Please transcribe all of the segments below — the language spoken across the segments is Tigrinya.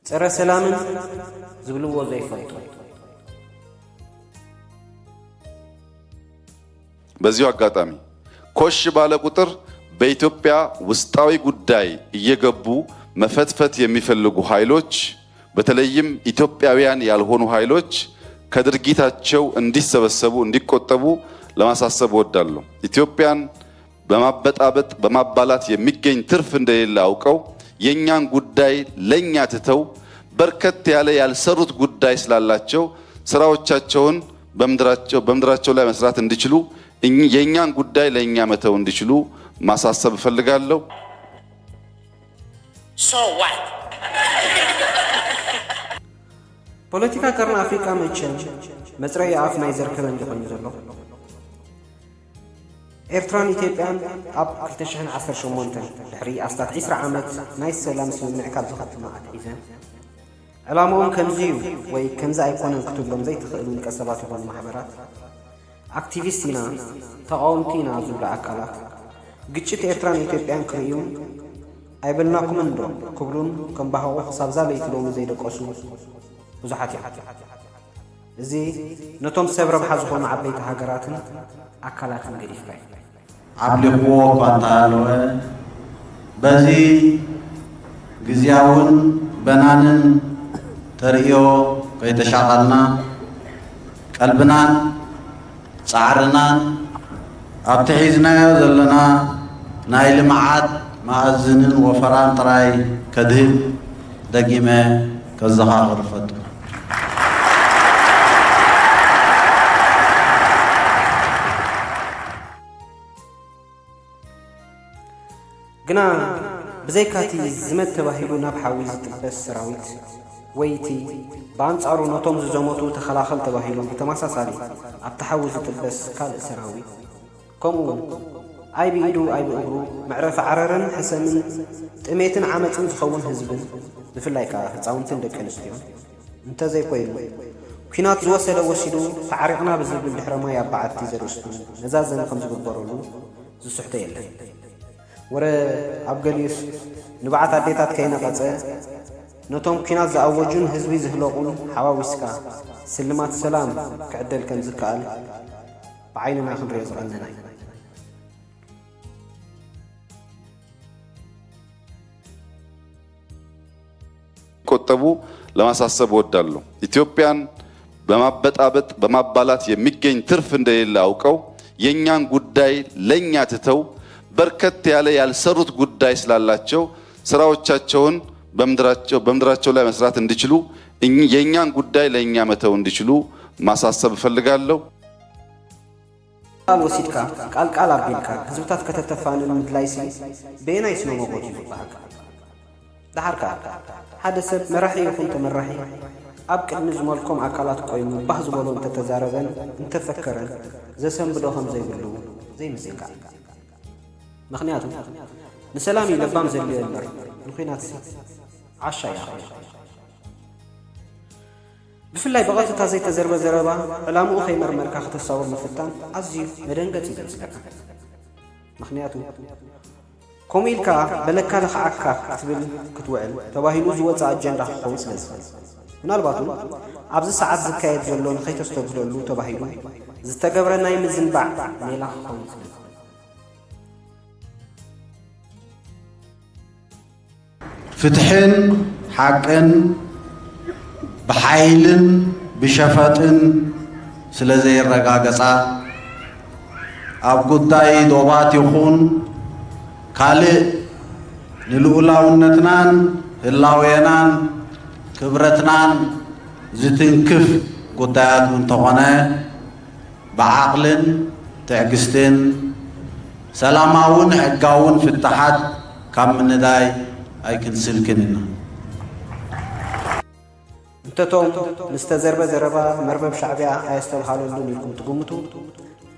ጸረ ሰላምን ዝብልዎ ዘይፈልጡ። በዚሁ አጋጣሚ ኮሽ ባለ ቁጥር በኢትዮጵያ ውስጣዊ ጉዳይ እየገቡ መፈትፈት የሚፈልጉ ኃይሎች በተለይም ኢትዮጵያውያን ያልሆኑ ኃይሎች ከድርጊታቸው እንዲሰበሰቡ እንዲቆጠቡ ለማሳሰብ እወዳለሁ። ኢትዮጵያን በማበጣበጥ በማባላት የሚገኝ ትርፍ እንደሌለ አውቀው የእኛን ጉዳይ ለእኛ ትተው በርከት ያለ ያልሰሩት ጉዳይ ስላላቸው ስራዎቻቸውን በምድራቸው በምድራቸው ላይ መስራት እንዲችሉ የእኛን ጉዳይ ለእኛ መተው እንዲችሉ ማሳሰብ እፈልጋለሁ። ፖለቲካ ቀርኒ ኣፍሪቃ መቸም መጽረዪ ኣፍ ናይ ዘርከበ እንዲኾይኑ ዘሎ። ኤርትራን ኢትዮጵያን ኣብ ክልተ ሽሕን ዓሰርተ ሸሞንተን ድሕሪ ኣስታት ዒስራ ዓመት ናይ ሰላም ስምምዕ ካብ ዝኸትማ ኣትሒዘን ዕላምኦም ከምዚ እዩ ወይ ከምዚ ኣይኮነን ክትብሎም ዘይትኽእል ውልቀ ሰባት ይኹኑ ማሕበራት፣ ኣክቲቪስት ኢና፣ ተቓወምቲ ኢና ዝብሉ ኣካላት፣ ግጭት ኤርትራን ኢትዮጵያን ክርእዩን ኣይበልናኩምን ዶ ክብሉን ከምባህቑ ክሳብዛ ለይቲ ሎሚ ዘይደቀሱ ብዙሓት እዮም። እዚ ነቶም ሰብ ረብሓ ዝኾኑ ዓበይቲ ሃገራትን ኣካላትን ገዲፍካ እዩ። ዓብሊኽዎ እኳ እንተሃለወ፣ በዚ ግዝያውን በናንን ተርእዮ ከይተሻቐልና፣ ቀልብናን ጻዕርናን ኣብቲ ሒዝናዮ ዘለና ናይ ልምዓት መኣዝንን ወፈራን ጥራይ ከድህብ ደጊመ ከዘኻኽር እፈቱ። ግና ብዘይካቲ ዝመት ተባሂሉ ናብ ሓዊ ዝጥበስ ሰራዊት ወይ እቲ ብኣንጻሩ ነቶም ዝዘመቱ ተኸላኸል ተባሂሉ ብተመሳሳሊ ኣብቲ ሓዊ ዝጥበስ ካልእ ሰራዊት፣ ከምኡውን ኣይ ብኢዱ ኣይ ብእግሩ መዕረፊ ዓረርን ሕሰምን ጥሜትን ዓመጽን ዝኸውን ህዝብን ብፍላይ ከኣ ህጻውንትን ደቂ ኣንስትዮን እንተዘይኮይኑ ኲናት ዝወሰደ ወሲዱ ተዓሪቕና ብዝብል ድሕረ ማይ ኣብ በዓቲ ዘርእስቱ መዛዘሚ ከምዝግበረሉ ዝስሕቶ የለን። ወረ ኣብ ገሊኡስ ንብዓት ኣዴታት ከይነቐጸ ነቶም ኲናት ዝኣወጁን ህዝቢ ዝህለቑን ሓዋዊስካ ስልማት ሰላም ክዕደል ከምዝከኣል ብዓይንና ክንሪኦ ዝቐነና እዩ። ቆጠቡ ለማሳሰብ እወዳለሁ። ኢትዮጵያን በማበጣበጥ በማባላት የሚገኝ ትርፍ እንደሌለ አውቀው የእኛን ጉዳይ ለእኛ ትተው በርከት ያለ ያልሰሩት ጉዳይ ስላላቸው ስራዎቻቸውን በምድራቸው ላይ መስራት እንዲችሉ የእኛን ጉዳይ ለእኛ መተው እንዲችሉ ማሳሰብ እፈልጋለሁ። ቃል ወሲድካ ቃል ቃል ኣቢልካ ህዝብታት ከተተፋንን ምድላይሲ በየናይ ስነ መጎት እዩ ዝበሃል? ደሓር ከኣ ሓደ ሰብ መራሒ ይኹን ተመራሒ ኣብ ቅድሚ ዝመልኮም ኣካላት ቆይሙ ባህ ዝበሎ እንተተዛረበን እንተፈከረን ዘሰንብዶ ከም ዘይብሉ ዘይምዝንጋዕ። ምኽንያቱ ንሰላም እዩ ለባም ዘድልዮ እምበር ንኲናትሲ ዓሻ እያ። ብፍላይ ብቐጥታ ዘይተዘርበ ዘረባ ዕላምኡ ከይመርመርካ ከተሳውር ምፍታን ኣዝዩ መደንገጺ እዩ ዘምስለካ። ምኽንያቱ ከምኡ ኢልካ በለካ ልኽዓካ ክትብል ክትውዕል ተባሂሉ ዝወጽእ ኣጀንዳ ክኸውን ስለ ዝኽእል። ምናልባት እውን ኣብዚ ሰዓት ዝካየድ ዘሎ ንኸይተስተብህለሉ ተባሂሉ ዝተገብረ ናይ ምዝንባዕ ሜላ ክኸውን ስለ ዝኽእል። ፍትሕን ሓቅን ብሓይልን ብሸፈጥን ስለ ዘየረጋገጻ፣ ኣብ ጉዳይ ዶባት ይኹን ካልእ ንልኡላውነትናን ህላዌናን ክብረትናን ዝትንክፍ ጉዳያት እውን እንተኾነ፣ ብዓቕልን ትዕግስትን ሰላማውን ሕጋውን ፍታሓት ካብ ምንዳይ ኣይክንስልክን ኢና። እንተቶም ንዝተዘርበ ዘረባ መርበብ ሻዕብያ ኣየስተብሃለሉን ኢልኩም ትግምቱ፣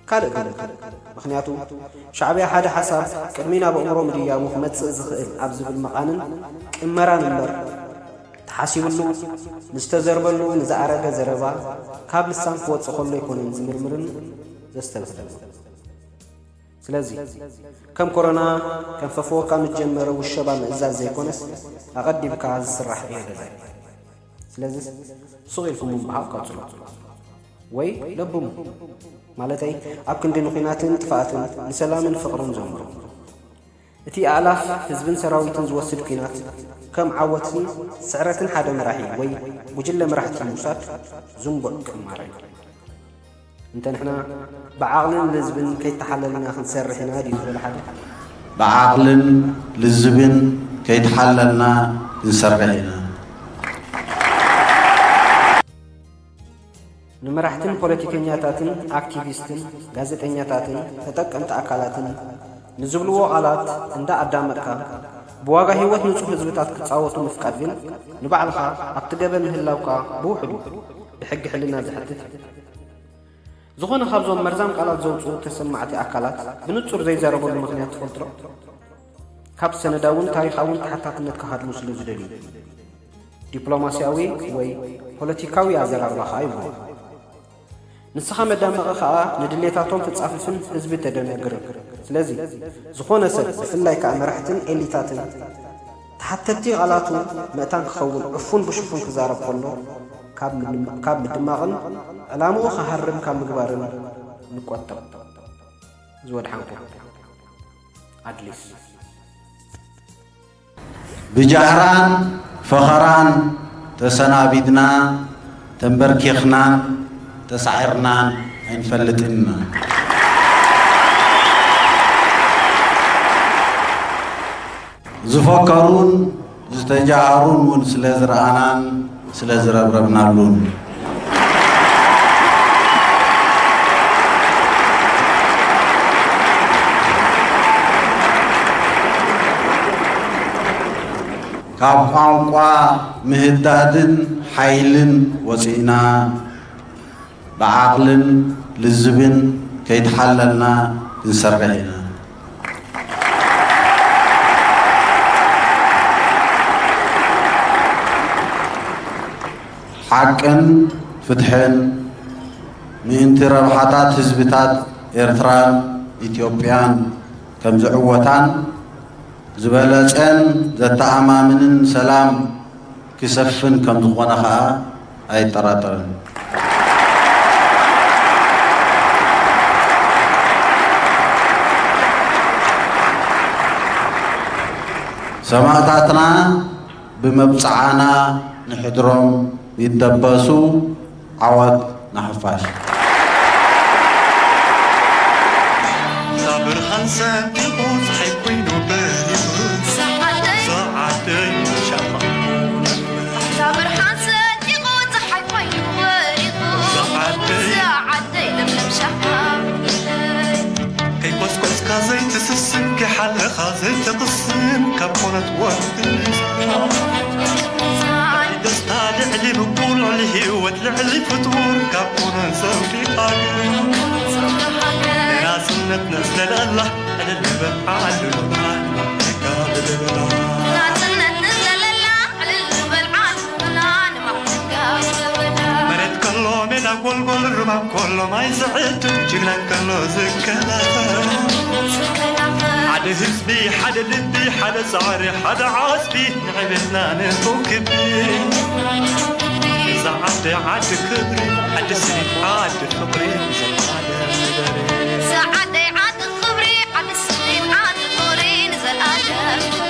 ካልእ ግምቱ። ምኽንያቱ ሻዕብያ ሓደ ሓሳብ ቅድሚ ናብ ኣእምሮ ምድያቡ ክመጽእ ዝኽእል ኣብ ዝብል መቓንን ቅመራን እምበር ተሓሲብሉ ንዝተዘርበሉ ንዝኣረገ ዘረባ ካብ ልሳን ክወጽእ ከሎ ኣይኮነን ዝምርምርን ዘስተብህልን። ስለዚ ከም ኮሮና ከም ፈፍወካ ምስ ጀመረ ውሸባ ምእዛዝ ዘይኮነስ ኣቐዲምካ ዝስራሕ እየ ገዛ እዩ። ስለዚ ስቕ ኢልኩም ምብሃቕ ቀጽሉ። ወይ ለብሙ። ማለተይ ኣብ ክንዲ ንኹናትን ጥፍኣትን ንሰላምን ፍቕርን ዘምሩ። እቲ ኣእላፍ ህዝብን ሰራዊትን ዝወስድ ኲናት ከም ዓወትን ስዕረትን ሓደ መራሒ ወይ ጉጅለ መራሕቲ ምውሳድ ዝንቡዕ ቅማረ እዩ። እንተ ንሕና ብዓቕልን ልዝብን ከይተሓለልና ክንሰርሕ ኢና ድዩ ዝበለ ሓደ? ብዓቕልን ልዝብን ከይተሓለልና ክንሰርሕ ኢና። ንመራሕትን ፖለቲከኛታትን ኣክቲቪስትን ጋዜጠኛታትን ተጠቀምቲ ኣካላትን ንዝብልዎ ቃላት እንዳ ኣዳመጥካ ብዋጋ ህይወት ንጹህ ህዝብታት ክጻወቱ ምፍቃድ ግን ንባዕልኻ ኣብቲ ገበን ምህላውካ ብውሕዱ ብሕጊ ሕልና ዘሕትት እዩ። ዝኾነ ካብዞም መርዛም ቃላት ዘውጽኡ ተሰማዕቲ ኣካላት ብንጹር ዘይዛረበሉ ምኽንያት ትፈልጥሮ? ካብ ሰነዳውን ታሪኻውን ተሓታትነት ክሃድሙ ስለ ዝደልዩ። ዲፕሎማስያዊ ወይ ፖለቲካዊ ኣዘራርባኻ ይብሉ። ንስኻ መዳመቒ ኸኣ ንድሌታቶም ተጻፍፍን ህዝቢ ተደናግርን። ስለዚ ዝኾነ ሰብ ብፍላይ ከኣ መራሕትን ኤሊታትን ተሓተቲ ቃላቱ መእታን ክኸውን ዕፉን ብሽፉን ክዛረብ ከሎ ካብ ምድማቕን ዕላምኡ ክሃርም ካብ ምግባርን ንቆጠብ። ዝወድሓንኩ ኣድሊስ። ብጃህራን ፈኸራን ተሰናቢድና ተንበርኪኽናን ተሳዒርናን ኣይንፈልጥን ኢና። ዝፈከሩን ዝተጃሃሩን እውን ስለ ዝረኣናን ስለ ዝረብረብናሉን። ካብ ቋንቋ ምህዳድን ሓይልን ወፂእና ብዓቕልን ልዝብን ከይተሓለልና ክንሰርሕ ኢና። ሓቅን ፍትሕን ምእንቲ ረብሓታት ህዝብታት ኤርትራን ኢትዮጵያን ከም ዝዕወታን ዝበለጸን ዘተኣማምንን ሰላም ክሰፍን ከም ዝኾነ ኸኣ ኣይጠራጠርን። ሰማእታትና ብመብጽዓና ንሕድሮም ይደበሱ። ዓወት ንሓፋሽ። እታ ብርሃን ሰንጢቑ ጸሓይ ኮይኑ በሪቑ፣ ሰዓደይ፣ ሰዓደይ ሻፋ። እታ ብርሃን ሰንጢቑ ጸሓይ ኮይኑ በሪቑ፣ ሰዓደይ፣ ሰዓደይ ለምለም ሻፋ። ከይቆስቆስካ ዘይትስስን፣ ከይሓለኻ ዘይትቕስን፣ ካብ ኮነት ወርቂ ደስታ ልዕሊ ብኩር፣ ልዕሊ ህይወት፣ ልዕሊ ፍጡር፣ ካብ ኮነ ዘውዲቓ ግን ንናጽነት ንዝለለላ ዕልል ንበል ዓድና ንማዕርጋ ብልብላ። ናጽነት ንዝለለላ ዕልል ንበል ዓድና ንማዕርጋ ብልብላ። መሬት ከሎ ሜዳ ጎልጎል፣ ርባብ ከሎ ማይ ዝዕድል፣ ጅግና ከሎ ዝከላኸል፣ ሓደ ህዝቢ፣ ሓደ ልቢ፣ ሓደ ጻዕሪ፣ ሓደ ዓስቢ፣ ንዕቤትና ንህቡ ክቢ። እዛ ዓዲ ዓዲ ክብሪ፣ ዓዲ ስኒት፣ ዓዲ ፍቕሪ፣ ንዘለዓለም ንበሪ። እዛ ዓደይ ዓዲ ክብሪ፣ ዓዲ ስኒት፣ ዓዲ ፍቕሪ፣ ንዘለዓለም